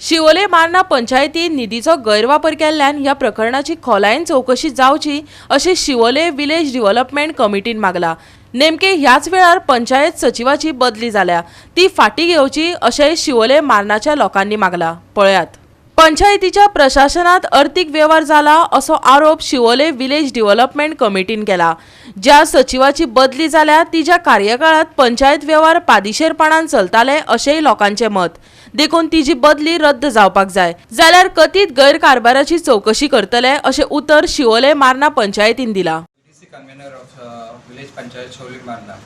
शिवोले मार्ना पंचायतीन निधीचो गैरवापर केल्ल्यान ह्या प्रकरणाची खोलायेन चवकशी जावची अशें शिवोले विलेज डिव्हलपमेंट कमिटीन मागला. नेमके ह्याच वेळार पंचायत सचिवाची बदली जाल्या, ती फाटीं घेवची अशेंय शिवोले मार्नाच्या लोकांनी मागला. पळयात. पंचायतीच्या प्रशासनात अर्थीक वेव्हार जाला असो आरोप शिवोले विलेज डिव्हलपमेंट कमिटीन केला. ज्या सचिवाची बदली जाल्या तिच्या कार्यकाळात पंचायत वेव्हार पादिशेरपणान चलताले अशेंय लोकांचें मत. देखून तिची बदली रद्द जावपाक जाय, जाल्यार कथीत गैरकारभाराची चवकशी करतले अशें उतर शिवोले मार्ना पंचायतीन दिला. VDC convener of Village Panchayat Siolim Marna.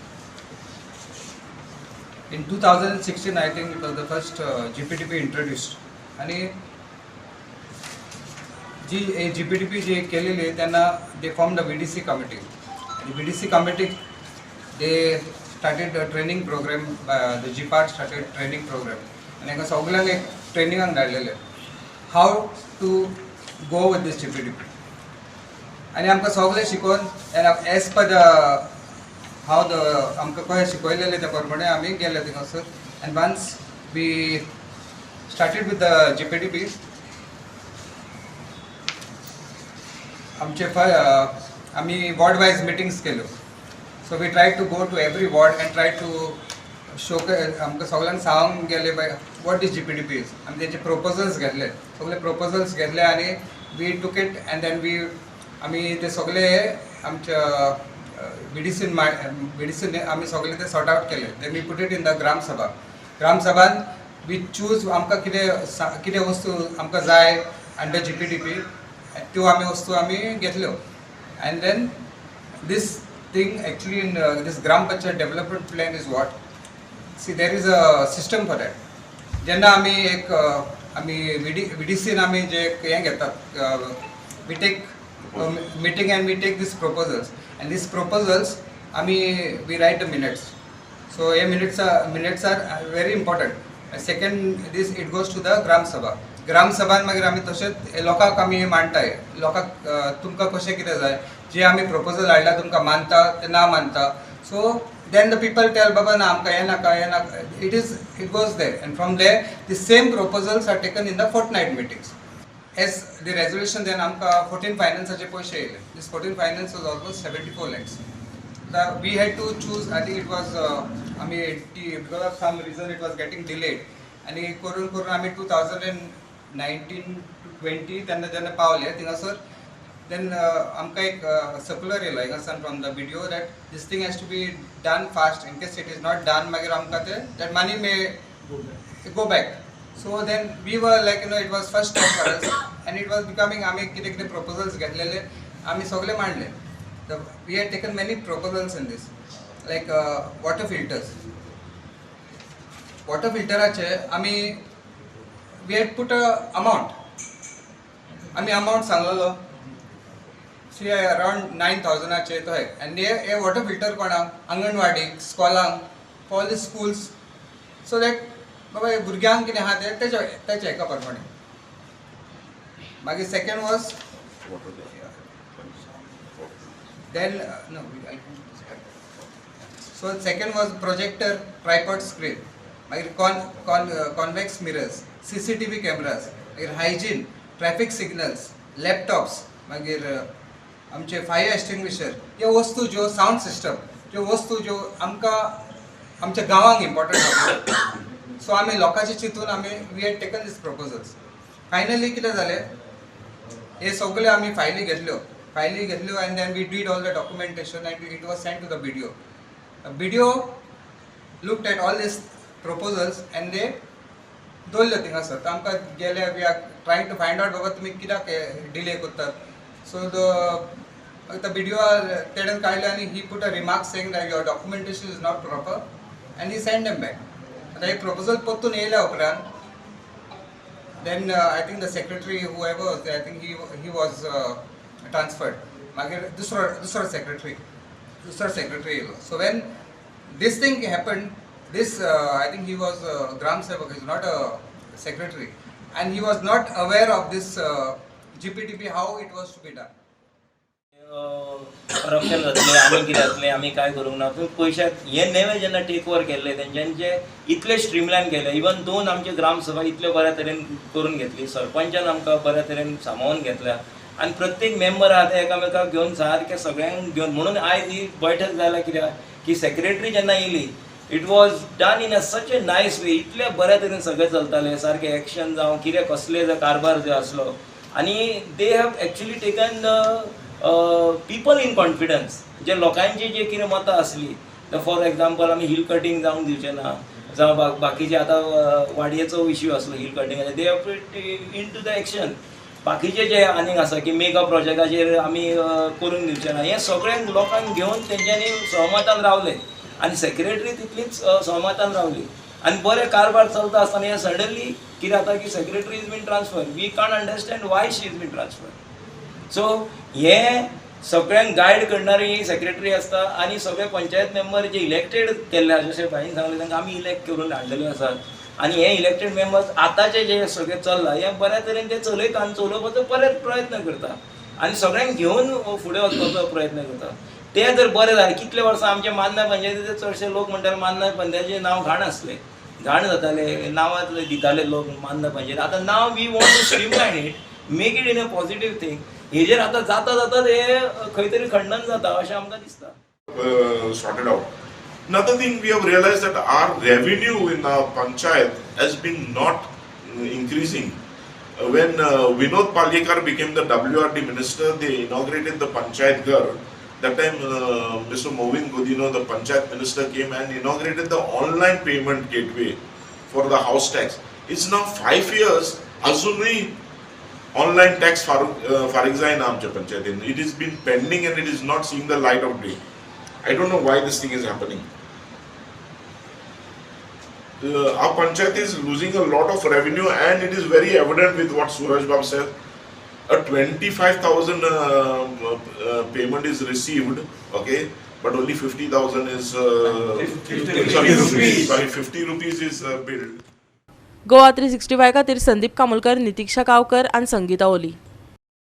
In 2016, I think it was the first GPDP introduced. आणि जी GPDP जी केलेली आहे त्यांना they form the VDC committee आणि VDC committee, they started a training program. The GPARD started training program आनी हांकां सगल्यांक एक ट्रेनिंगाक धाडलेले, how to go with this GPDP. आनी आमकां सगळें शिकोवन as per the how the आमकां कशें शिकयलेलें त्या प्रमाणे आमी गेले थिंगासर. And once we started with the GPDP, आमचे आमी वॉर्ड वायज मिटिंग्स केल्यो. So we try to go to every ward and try to show. आमकां सगळ्यांक सांगूंक गेले बाय what is GPDP is. आमी तेंचे प्रोपोजल्स घेतले, सगळे प्रोपोजल्स घेतले आनी we took it and then we आमी ते सगळे आमच्या बीडीसीन, बीडीसीन आमी सगळे ते सॉर्ट आवट केले. Then we put it in the Gram Sabha. ग्रामसभान we choose आमकां कितें कितें वस्तू आमकां जाय अंडर GPDP, त्यो आमी वस्तू आमी घेतल्यो. And then this thing actually in this Gram Panchayat development plan is what, see, there is a system for that. जेन्ना आमी एक आमी VDCन आमी जे हें घेतात, we take meeting and we take this proposals, and these proposals आमी we write the minutes. So hey minutes are very important. Second, this it goes to the Gram Sabha. Gram सभान मागीर आमी तशेंच लोकांक आमी मांडटाय, लोकांक तुमकां कशें कितें जाय, जे आमी प्रपोजल हाडल्या तुमकां मानता ते ना मानता. So then the people tell, बाबा ना, आमकां हें नाका, हें नाका. It goes there and from there the same proposals are taken in the fortnight meetings as the resolution. Then आमकां 14 फायनान्साचे पयशे येयले. This 14 finance was almost 74 lakhs. The we had to choose, I think it was आमी because of some reason it was getting delayed आनी करून करून आमी 2019 to 20 तेन्ना जेन्ना पावले थिंगासर, then आमकां एक सर्कुलर येयलो हिंगासान from the BDO that this thing has to be done fast. In case it is not done, मागीर आमकां ते that money may go back. So then we were like, it was first time for us and it was becoming, आमी कितें कितें proposals घेतलेले आमी सगळे मांडले. We had taken many proposals in this, like water filters. Water फिल्टराचे आमी we had put a amount. आमी amount सांगलेलो, सी, अरावंड 9,000चे तो हे. आनी हे वॉटर फिल्टर कोणाक, अंगणवाडीक, स्कॉलांक, all the schools, so that बाबा हे भुरग्यांक कितें आहा तें तेच्या तेच्या हेका प्रमाणे. मागीर second was then no, so second was projector, tripod, screen, मागीर convex mirrors, CCTV cameras, मागीर हायजीन, ट्रॅफिक सिग्नल्स, लॅपटॉप्स, मागीर आमचे फायर एक्सटिंग्विशर, ह्यो वस्तू ज्यो, सावंड सिस्टम, ज्यो वस्तू ज्यो आमकां आमच्या गांवांक इम्पॉर्टंट आसा. सो आमी लोकांचे चिंतून आमी we had taken these proposals. Finally कितें जालें, हे सगळे आमी फायली घेतल्यो, फायली घेतल्यो and then we did all the documentation and it was send to the BDO. BDO looked at all these proposals and they दवरल्यो थिंगासर. तर आमकां गेले, we are trying to find out, बाबा तुमी कित्याक डिले करतात. सो the BDO तेणेन काडले आनी he put a remark saying that your documentation is not proper and he send them back. आतां हे प्रपोजल परतून येयल्या उपरांत, then I think the secretary, whoever was there, I think he was transferred. मागीर दुसरो सेक्रेटरी येयलो. So when this thing happened, this I think he was Gram Sevak, is not a secretary, and he was not aware of this GPDP, how it was to be done. Corruption जातलें आनी कितें जातलें, आमी कांय करूंक ना. पूण पयशाक हे नेवे जेन्ना टेक ओवर केल्ले तेंच्यांनी जे इतले स्ट्रीमलायन केले, इवन दोन आमचे ग्रामसभा इतले बऱ्या तरेन करून घेतली, सरपंचान आमकां बऱ्या तरेन सामावून घेतल्या आनी प्रत्येक मेंबर आहा ते एकामेकाक घेवन सारके सगळ्यांक घेवन. म्हणून आयज ही बैठक जाल्या कित्याक की सेक्रेटरी जेन्ना येयली, it was done in a such a nice way. इतल्या बऱ्या तरेन सगळें चलतालें, सारकें एक्शन जावं कितें कसलें जे कारभार जे आसलो, आनी they have actually taken people in confidence. जे लोकांची जे कितें मतां आसली, फॉर एग्जाम्पल आमी हिल कटींग जावंक दिवचे ना, जावं बाकीचे आतां वाडयेचो इश्यू आसलो hill कटिंगाचे, they have into the action. बाकीचे जे आनीक आसा की मेगा प्रोजेक्टाचेर आमी करूंक दिवचे ना, हें सगळ्यांक लोकांक घेवन तेंच्यांनी सहमतान रावले आनी सेक्रेटरी तितलीच सहमतान रावली आनी बरे कारभार चलता आसतना हें सडनली कितें जाता की secretary is been transfer. We can't understand why she is been transfer. So हें सगळ्यांक गायड करणारी सेक्रेटरी आसता आनी सगळे पंचायत मेंबर जे इलेक्टेड केल्ले आसा, जशें भाईन सांगलें, तांकां आमी इलेक्ट करून हाडलेले आसात आनी हे इलेक्टेड मेंबर्स आतांचे जे सगळे चल्ला हे बऱ्या तरेन ते चलयता आनी चलोवपाचो परत प्रयत्न करता आनी सगळ्यांक घेवन फुडें वचपाचो प्रयत्न करता. ते जर बरें जालें, कितले वर्सां आमचे मान्ना पंचायतीचे चडशे लोक म्हणटाले मान्ना पंचायतीचें नांव घाण आसलें, घाण जाताले, नांवां दिताले लोक मान्ना पंचायत. आतां नांव we want to streamline it, make it in a positive thing. हेजेर आतां जाता जाता हे खंय तरी खंडन जाता अशें आमकां दिसता. Sorted out. Another thing we have realized that our revenue in our panchayat has been not increasing. When Vinod Palyekar became the WRD minister, they inaugurated the Panchayat Ghar. That time, Mr. Movin Godino, the Panchayat minister, came and inaugurated the online payment gateway for the house tax. It's now 5 years. अजूनही online tax फारीक जायना आमच्या पंचायतीन. It is been pending and it is not seeing the light of day. I don't know why this thing is happening. Our panchayat is losing a lot of revenue, and it is very evident with what Suraj Bab said. A 25,000 payment is received, okay, but only 50,000 is, sorry, rupees. Sorry, 50 rupees is billed. Goa 365 खातीर संदीप कामुलकर, नितिक्षा गांवकर आनी संगीता ओली.